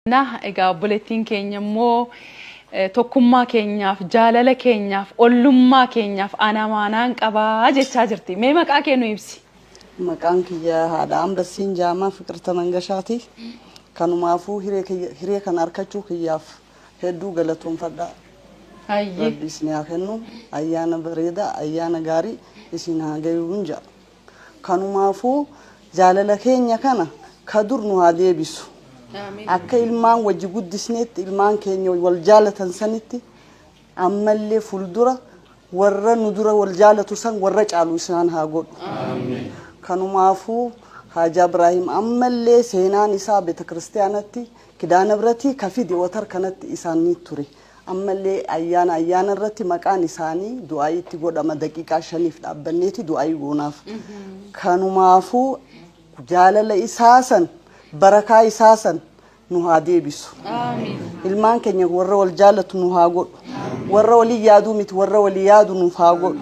Egaa obboleettiin keenya immoo tokkummaa keenyaaf, jaalala keenyaaf, ollummaa keenyaaf ana amaanaan qabaa jechaa jirti. Mee maqaa kee nu ibsi. Maqaan kiyya haadha Ambassiin Jaamaa Fiqirta Mangashaati. Kanumaafuu hiree kana arkachuu kiyyaaf hedduu galatoomfadha. Rabbi isin haa kennu. Ayyaana bareedaa, ayyaana gaarii isin haa gayuun ja'a. Kanumaafuu jaalala keenya kana ka dur nu haa deebisu. Akka ilmaan wajji guddisneetti ilmaan keenya wal jaalatan sanitti ammallee fuuldura warra nu dura wal jaalatu san warra caalu isaan haa godhu. Kanumaafuu Haji Ibraahim ammallee seenaan isaa beeta kiristiyaanatti Kidaana Biratii ka fide Watar kanatti isaan ni ture. Ammallee ayyaana ayyaana irratti maqaan isaanii du'aayii itti godhama daqiiqaa 5f dhaabbanneeti du'aayii goonaaf. Kanumaafuu jaalala isaa san barakaa isaa san nu haa deebisu. Ilmaan keenya warra wal jaalatu nu haa godhu. Warra walii yaaduu miti warra walii yaadu nuuf haa godhu.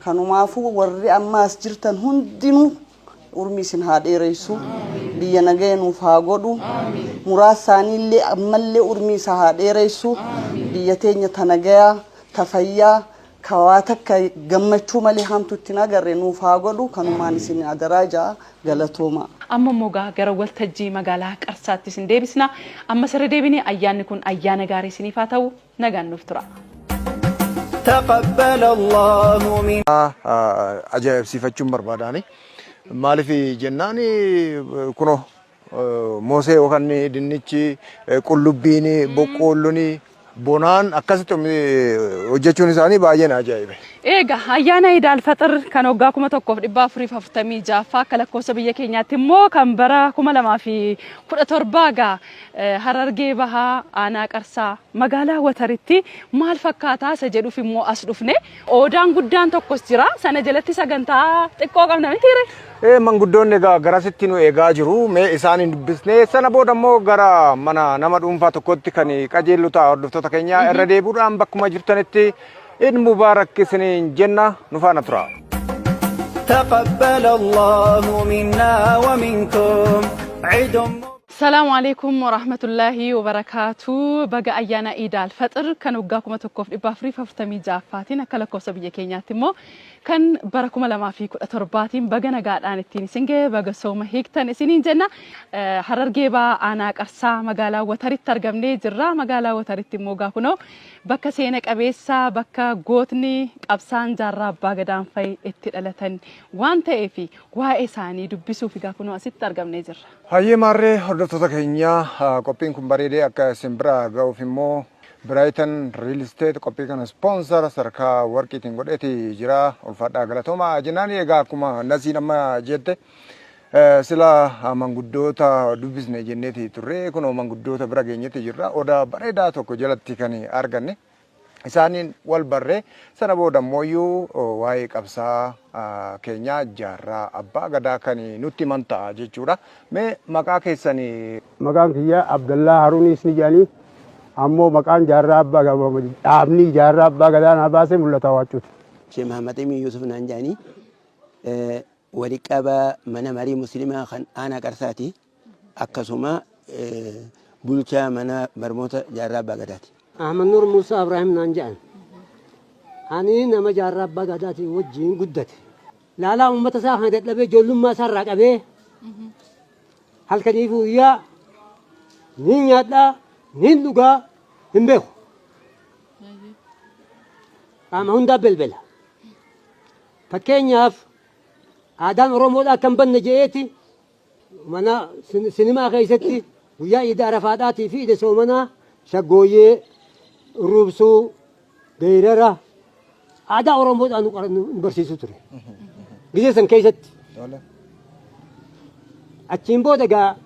Kanumaafuu warri amma as jirtan hundinuu urmii isin haa dheereysu. Biyya nagaya nuuf haa godhu. Muraasa isaaniillee ammallee urmii isaa haa dheereysu. Biyya teenya ta nagayaa, ta fayyaa, ka waa takka gammachuu malee hamtu itti hin agarre nuuf haa godhu. Kanumaan isin adaraa ja'a galatoomaa. Amma immoo gaa gara waltajjii magaalaa Qarsaatti isin deebisna. Ammas irra deebinee ayyaanni kun ayyaana gaarii isiniif haa ta'u. Nagaan nuuf tura. تقبل الله من Ajaa'ibsiifachuun barbaadaani. Maaliif jennaan kunoo moosee yookaan dinnichi, qullubbiin, boqqoolloon bonaan akkasitti hojjechuun isaanii baay'ee na ajaa'ibe. Eega ayyaana Iid Alfaxir kan waggaa 1446ffaa akka lakkoofsa biyya keenyaatti immoo kan bara 2017 gaa Harargee Bahaa Aanaa Qarsaa magaalaa Wataritti maal fakkaataa isa jedhuuf immoo as dhufne. Oodaan guddaan tokkos jira. Sana jalatti sagantaa xiqqoo qabna mitiire? Ee manguddoonni egaa garasitti nu eegaa jiru. Mee isaan hin dubbisne. Sana booda immoo gara mana nama dhuunfaa tokkotti kan qajeellu ta'a hordoftoota keenya irra deebi'uudhaan bakkuma jirtanitti Eid Mubarak isiniin jenna nu faana tura. تقبل الله منا ومنكم عيد Salaamu alaikum warahmatullaahi wabarakaatu. Baga ayyaana Iid Alfaxir kan waggaa 1446ffaatiin akka lakkoofsa biyya keenyaatti immoo kan bara 2017tiin baga nagaadhaan ittiin isin ga'e baga sooma hiiktan isiniin jenna. Harargee Bahaa Aanaa Qarsaa magaalaa Wataritti argamnee jirra. Magaalaa Wataritti immoo gaa kunoo bakka seena qabeessa bakka gootni qabsaan Jaarraa Abbaa Gadaan fa'i itti dhalatan waan ta'eef waa'ee isaanii dubbisuuf egaa kunoo asitti argamnee jirra. Hayyee maarree hordoftoota keenya qophiin kun bareedee akka isin bira ga'uuf immoo Brighton Real Estate qophii kana sponsor sadarkaa warqiitiin godheeti jira. Ulfaadhaa galatooma jennaan egaa akkuma Nasiin amma jette sila manguddoota dubbisne jenneeti turre kunoo manguddoota bira geenyetti jirra. Odaa bareedaa tokko jalatti kan arganne. Isaaniin wal barre. Sana booda immooyyuu waa'ee qabsaa'aa keenyaa Jaarraa Abbaa Gadaa kan nutti himan ta'a jechuudha. Mee maqaa keessan. Maqaan kiyya Abdallaa Haruuniis ni jedhanii ammoo maqaan Jaarraa Abbaa dhaabni Jaarraa Abbaa Gadaa naa baase Mul'ataa Waaccuuti. Sheekh Mahammad Amiin Yuusuf naan jedhanii wali qabaa mana marii muslimaa kan aanaa Qarsaati. Akkasuma bulchaa mana barmoota Jaarraa Abbaa Gadaati. Ahmad Nuur Muusaa Abraahim naan jedhan. Ani nama Jaarraa Abbaa Gadaatiin wajjin guddate. Laalaa uummata isaa kana dadhabee ijoollummaa isaa irraa qabee halkanii fi guyyaa niin nyaadhaa niin dhugaa hin beeku. Qaama hundaa belbela. Fakkeenyaaf aadaan Oromoodhaa akka hin banne je'eeti Mana sinimaa keessatti guyyaa iida arafaadhaatii fi iida soomanaa shaggooyyee, urruubsuu, geerara aadaa Oromoodhaan nu qara- nu barsiisuu ture. Gizee san keessatti. Achiin booda egaa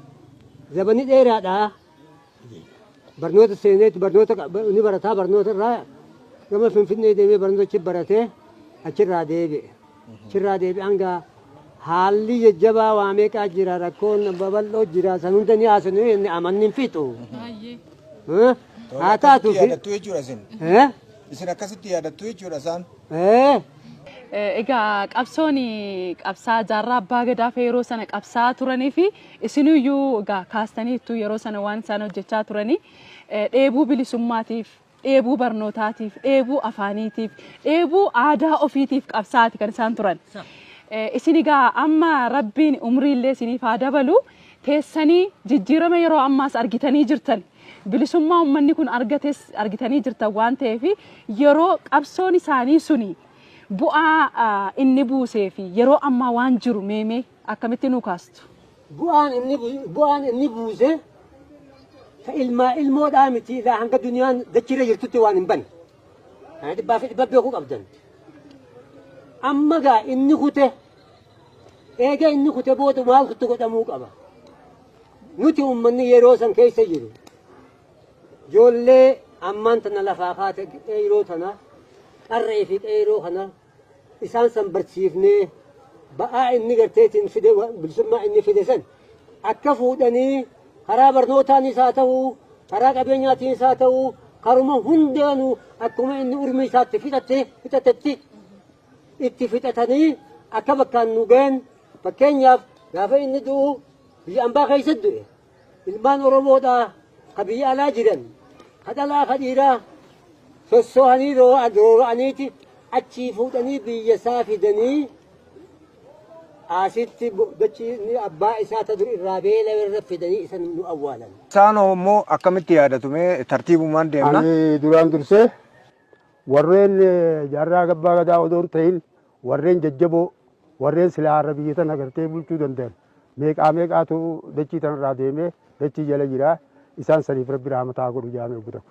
zabanni dheeraadhaa barnoota seeneetti barnoota ni barataa barnoota irraa gama Finfinnee deemee barnoota achi baratee achirraa deebi'e. Achirraa deebi'aan gaa haalli jajjabaa waa meeqaa jira rakkoon babal'oo jira san hunda ni haasofnu inni amanni hin fixu. Eh? Haa taatu Akkasitti yaadattu jechuudha isin. Eh? Isin akkasitti yaadattu jechuudha isaan. Eh? Egaa qabsoon qabsaa Jaarraa Abbaa Gadaa fa yeroo sana qabsaa'aa turanii fi isiniyyuu egaa kaastaniittu yeroo sana waan isaan hojjechaa turanii dheebuu bilisummaatiif, dheebuu barnootaatiif, dheebuu afaaniitiif, dheebuu aadaa ofiitiif qabsaa'aati kan isaan turan. Isin egaa amma Rabbiin umriillee isiniif haa dabalu teessanii jijjiirama yeroo ammaas argitanii jirtan. Bilisummaa uummanni kun argates argitanii jirtan waan ta'eef yeroo qabsoon isaanii suni bu'aa inni buusee fi yeroo ammaa waan jiru meemee akkamitti nuu kaastu? Bu'aan inni buuse ta ilmaa ilmoodhaa miti ilaa hanga duniyaan dachirra jirtutti waan hin banne. Kana dhibbaa fi dhibba beekuu qabdan. Amma gaa inni kute eega inni kute booda maaltu godhamuu qaba? Nuti uummanni yeroo san keessa jiru ijoollee ammaan tana lafaa kaate qeeyroo tana qarree fi qeeyroo kana isaan san barsiifnee ba'aa inni garteetiin fide bilisummaa inni fide san akka fuudhanii karaa barnootaanis haa ta'u karaa qabeenyaatiinis haa ta'u karuma hundaanuu akkuma inni urmii isaatti fixatte fixatetti itti fixatanii akka bakkaan nu gahan. Fakkeenyaaf, gaafa inni du'u biyya ambaa keessatti du'e. Ilmaan Oromoodhaa ka biyya alaa jiran, ka dhalaa ka dhiiraa sossoohanii roora'aniiti achii fuudhanii biyya isaa fidanii asitti dachii inni abbaa isaa ta dur irraa beelawe irra fidanii isa nu awwaalan. Isaan immoo akkamitti yaadatu mee tartiibumaan deemna. Ani duraan dursee warreen Jaarraa Abbaa Gadaa odoo hin ta'in warreen jajjaboo warreen silaa har'a biyya tana gartee bulchuu danda'an meeqaa meeqaatu dachii tanarraa deemee dachii jala jira. Isaan saniif Rabbi rahmata haa godhu jaame obbo tokko.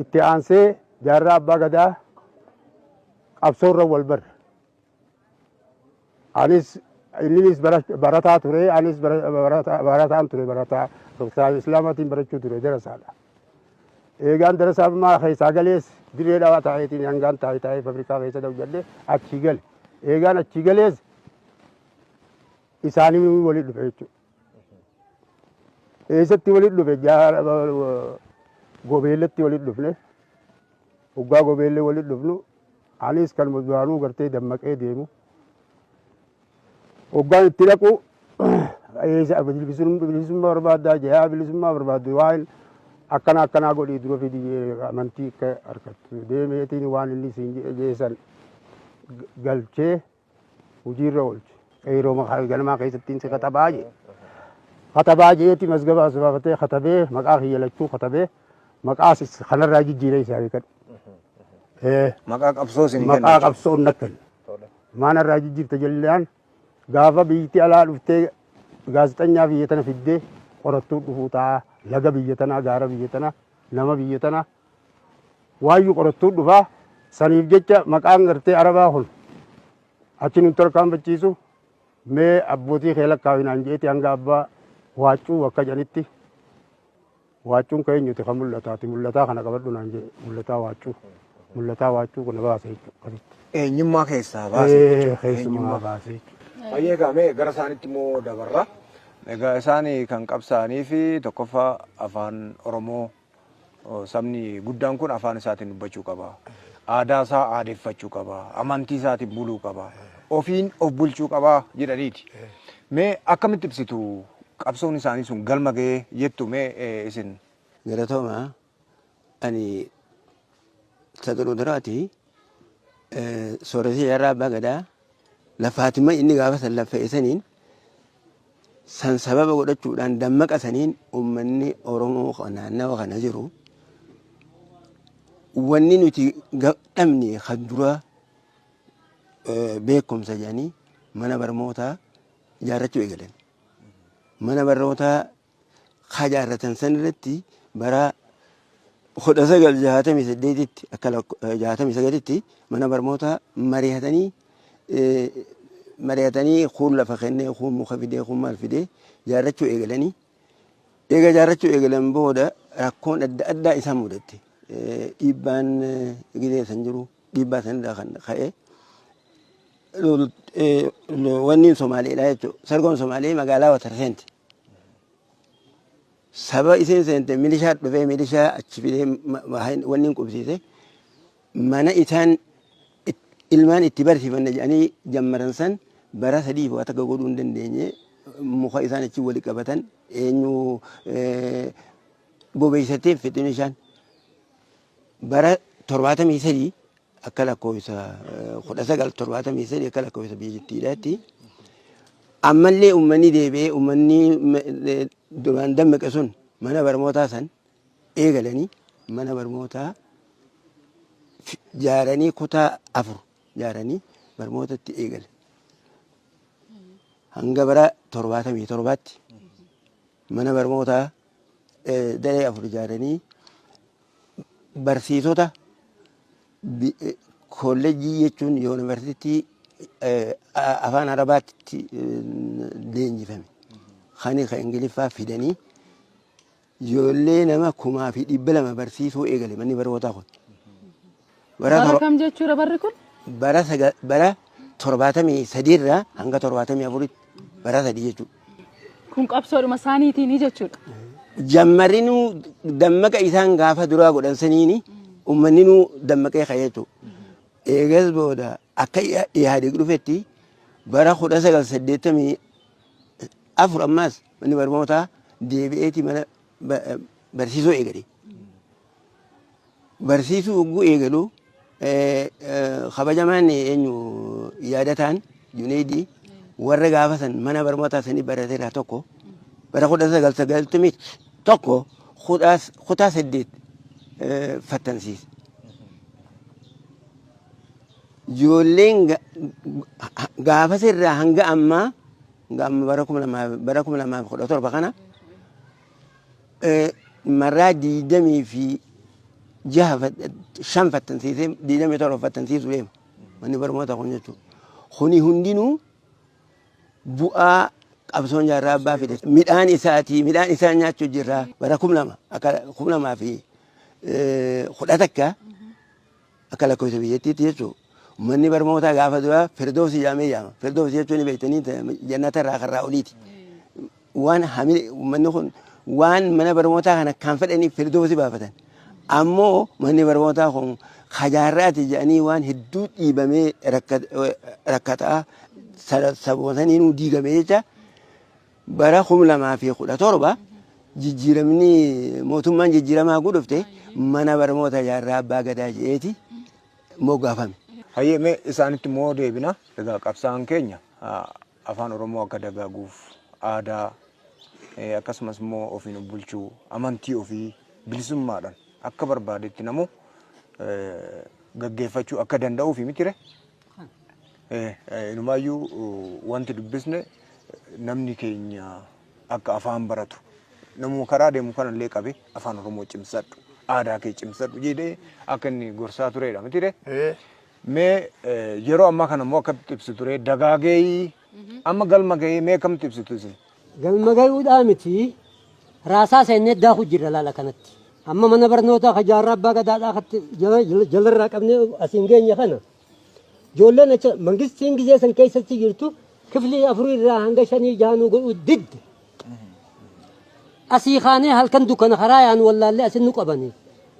Itti aansee Jaarraa Abbaa Gadaa qabsoorra wal barre. Anis inninis barataa ture anis barataan ture barataa doktaraa Islaamaatiin barachuu ture darasaadha. Eegaan darasaa ammaa keessaa galees dirree dhawaa taa'eetiin hangaan taa'ee taa'ee fabrikaa keessa hojjedhe achii gale. Eegaan achii galees isaanii waliin dhufe jechuudha. Eessatti waliin dhufe? Gobeellatti waliin dhufne. Hoggaa gobeellee waliin dhufnu anis kanuma duraanuu gartee dammaqee deemu. Hoggaan itti dhaqu bilisummaa barbaaddaa jee bilisummaa barbaaddu waan akkana akkanaa godhii dura fidi amantii akka harkattu deemeetiin waan inni siin jeesan galchee hojiirra oolche. Qeeroo ganamaa keessattiin si katabaa jee. Katabaa jeeti masgaba as baafatee katabee maqaa kiyya lachuu katabee maqaas kanarraa jijjiiree isaa beekadhu. Maqaa qabsoo isin kenna. Maqaa qabsoon na kenne. Maanarraa jijjiirte jennaan gaafa biyyatti alaa dhuftee gaazexanyaa biyya tana fiddee qorattuu dhufuu ta'a. Laga biyya tanaa, gaara biyya tanaa, nama biyya tanaa waayyuu qorattuu dhufaa. Saniif jecha maqaan gartee Arabaa kun achi nun tarkaanfachiisu mee abbootii kee lakkaawi naan jeeti hanga abbaa waaccuu bakka jedhanitti Waaccuun ka eenyuti ka mul'ataati mul'ataa kana qabadhu naan jedhe mul'ataa waaccuu mul'ataa waaccuu kana baase jechuudha akkasitti. Eenyummaa keessaa baase Ee, jechuudha. keessumaa Eenyummaa. baase jechuudha. Baay'ee egaa mee gara isaanitti immoo dabarra. Egaa isaan kan qabsaa'anii fi tokkoffaa afaan Oromoo oh, sabni guddaan kun afaan isaatiin dubbachuu qaba. Aadaa isaa aadeffachuu qaba. Amantii isaatiin buluu qaba. Ofiin of bulchuu qaba jedhaniiti. Mee akkamitti ibsitu Qabsoon isaanii sun galma ga'ee jettu mee isin? Galatooma ani ta dura duraati sooressi Jaarraa Abbaa Gadaa lafaatima inni gaafa san laffa'e saniin san sababa godhachuudhaan dammaqa saniin uummanni Oromoo kan naannawa kana jiru wanni nuti dhabne kan duraa beekumsa jedhanii mana barmootaa ijaarrachuu eegalan. Mana barnootaa ka ijaarratan san irratti bara 1968tti akka 69tti mana barnootaa mari'atanii mari'atanii kuun lafa kennee kuun muka fidee kuun maal fidee ijaarrachuu eegalanii. Eega ijaarrachuu eegalan booda rakkoon adda addaa isaan mudatte. Dhiibbaan gidee san jiru dhiibbaa sanirraa kan ka'e wanni Somaaleedha jechuudha. Sargoon Somaalee magaalaa Watar seente. Saba isiin seente milishaa dhufee milishaa achi fidee wanni hin qubsiise mana isaan Ilmaan itti barsiifanna jedhanii jammaran san bara sadiif waa takka godhuu hin dandeenye. Muka isaan achi wali qabatan eenyu bobeessatee fixin isaan. Bara 73 akka lakkoofsa 1973 akka lakkoofsa biyyattiidhaatti ammallee uummanni deebi'ee uummanni duraan dammaqe sun mana barnootaa san eegalanii mana barnootaa jaaranii kutaa 4 jaaranii barnootatti eegale. Hanga bara 77tti mana barnootaa daree 4 ijaaranii barsiisota koolleejjii jechuun yuunivarsiitii afaan Arabaatti leenjifame kan kan Ingiliffaa fidanii ijoollee nama 2,200 barsiisuu eegale manni barnootaa kun. Bara kam jechuudha barri kun? Bara 73 irraa hanga 74tti bara 3 jechuudha. Kun qabsoodhuma isaaniitiini jechuudha. Jammarinuu dammaqa isaan gaafa duraa godhan saniini uummanninuu dammaqee ka'e jechuudha. Eegas booda akka Ihaadig dhufetti bara 1984 ammaas manni barnootaa deebi'eeti mana barsiisuu eegale. Barsiisuu hogguu eegalu kabajamaan eenyu yaadataan Juneedii warra gaafa san mana barnootaa sanii barate irraa tokko bara 1991 kutaa 8 fattansiise. Ijoolleen gaafas irraa hanga ammaa hanga amma bara 2017 kana marraa 26 5 fattansiisee 27 fattansiisuu deema manni barnoota kun jechuudha. Kuni hundinuu bu'aa qabsoon jaarraa abbaa fide midhaan isaatii midhaan isaa nyaachuu jirra bara 2000 akka 2011 akka lakkoofsa biyyattiitti jechuudha. Manni barnootaa gaafa duraa Firdoosi jedhamee yaama. Firdoosi jechuun beektanii jannata irraa karraa oliiti. Waan hamile manni kun waan mana barnootaa kana kan fedhaniif Firdoosi baafatan. Ammoo manni barnootaa kun kajaarraati jedhanii waan hedduu dhiibamee rakkataa sababa saniinuu diigame jecha bara 2017 jijjiiramni mootummaan jijjiiramaa gudhufte mana barnoota jaarraa abbaa gadaa jedheeti moggaafame. Hayyee mee isaanitti immoo deebina. Egaa qabsaa'aan keenya afaan Oromoo akka dagaaguuf aadaa akkasumas immoo ofiin of bulchuu amantii ofii bilisummaadhaan akka barbaadetti namu gaggeeffachuu akka danda'uufi mitire. Inumaayyuu wanti dubbisne namni keenya akka afaan baratu namuma karaa deemu kanallee qabe afaan Oromoo cimsadhu aadaa kee cimsadhu jedhee akka inni gorsaa turedha mitire. Mee yeroo ammaa kana immoo akkamitti ibsitu ree dagaagee amma galma gahee mee akkamitti ibsitu isin? Galma gayuudhaa miti raasaa seennee daakuu jirra laala kanatti. Amma mana barnootaa ka jaarraa abbaa gadaadhaa katti jalarraa qabnee asiin geenye kana. Ijoolleen achi mangistiin gizee san keessatti jirtu kiflii afurii irraa hanga shanii jahanuu godhuu didde. Asii kaanee halkan dukkana karaa yaanu wallaallee asin nu qabanii.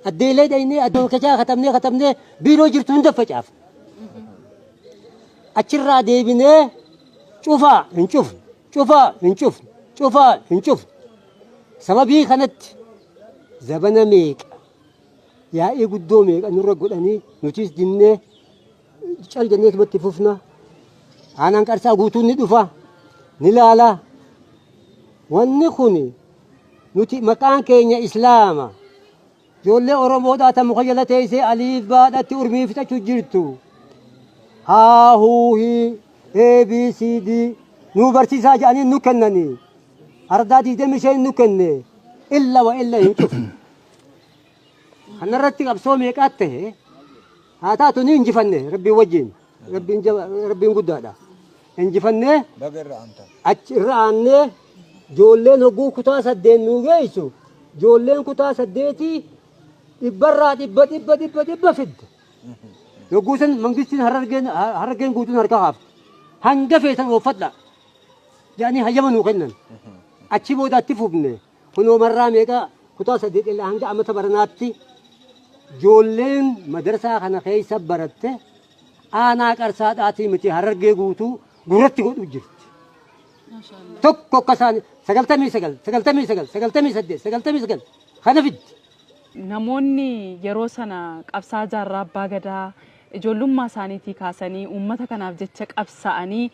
Addeelee dhaynee addoo katabnee katabnee biiroo jirtu hunda facaafne. Achirraa deebinee cufaa hin cufne cufaa hin cufne cufaa hin cufne. Sababii kanatti zabana meeqa yaa'ii guddoo meeqa nurra godhanii nutis dinnee cal jenneetumatti fufna. Aanaan qarsaa guutuun ni dhufa ni laala. Wanni kun nuti maqaan keenya Islaama. Ijoollee Oromoodhaa ta muka jala teessee aliif baadhatti urmii fixachuu jirtu. Haa huu hii A B C D nu barsiisaa jedhanii nu kennanii. Ardaa 25 nu kenne illa wa illa hin cufne. Kanarratti qabsoo meeqaa ta'e haa taatu ni injifanne rabbiin wajjin rabbiin jaba rabbiin guddaadha. Injifannee Baga irra aantan. achi irra aannee ijoolleen hogguu kutaa 8 nuu geessu ijoolleen kutaa saddeetii dhibbarraa dhibba dhibba dhibba dhibba fidde. Yogguu san mangistiin harargeen harargeen guutuun harka kaafte. Hanga feetan ooffadha jedhanii hayyama nuu kennan. Achi booda itti fufne. Kunoo marraa meeqa kutaa 8 irraa hanga amata baranaatti ijoolleen madarsaa kana keessa baratte Aanaa Qarsaadhaatii miti Harargee guutuu gurratti godhu jirti. Tokko akka isaan 99, 99, 98, 99 kana fiddi. Namoonni yeroo sana qabsaa Jaarraa Abbaa Gadaa ijoollummaa isaaniitii kaasanii uummata kanaaf jecha qabsaa'anii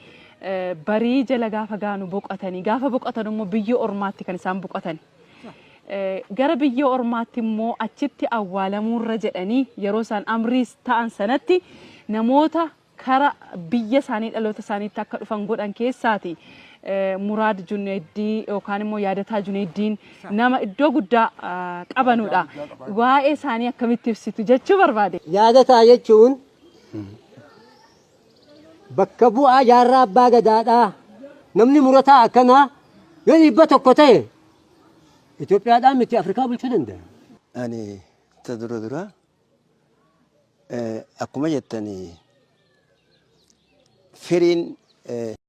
barii jala gaafa gaanu boqotanii gaafa boqotan immoo biyya ormaatti kan isaan boqotan. Gara biyya ormaatti immoo achitti awwaalamuurra jedhanii yeroo isaan amriis ta'an sanatti namoota kara biyya isaanii dhaloota isaaniitti akka dhufan godhan keessaati Muraad Juneeddii yookaan immoo Yaadataa Juneeddiin nama iddoo guddaa qabanudha. Waa'ee isaanii akkamitti ibsitu jechuu barbaade. Yaadataa jechuun bakka bu'aa Jaarraa Abbaa Gadaadhaa. Namni murataa akkanaa yoo 100 ta'e Itoophiyaadhaan miti Afrikaa bulchuu danda'a. Ani ta dura dura akkuma jettan firiin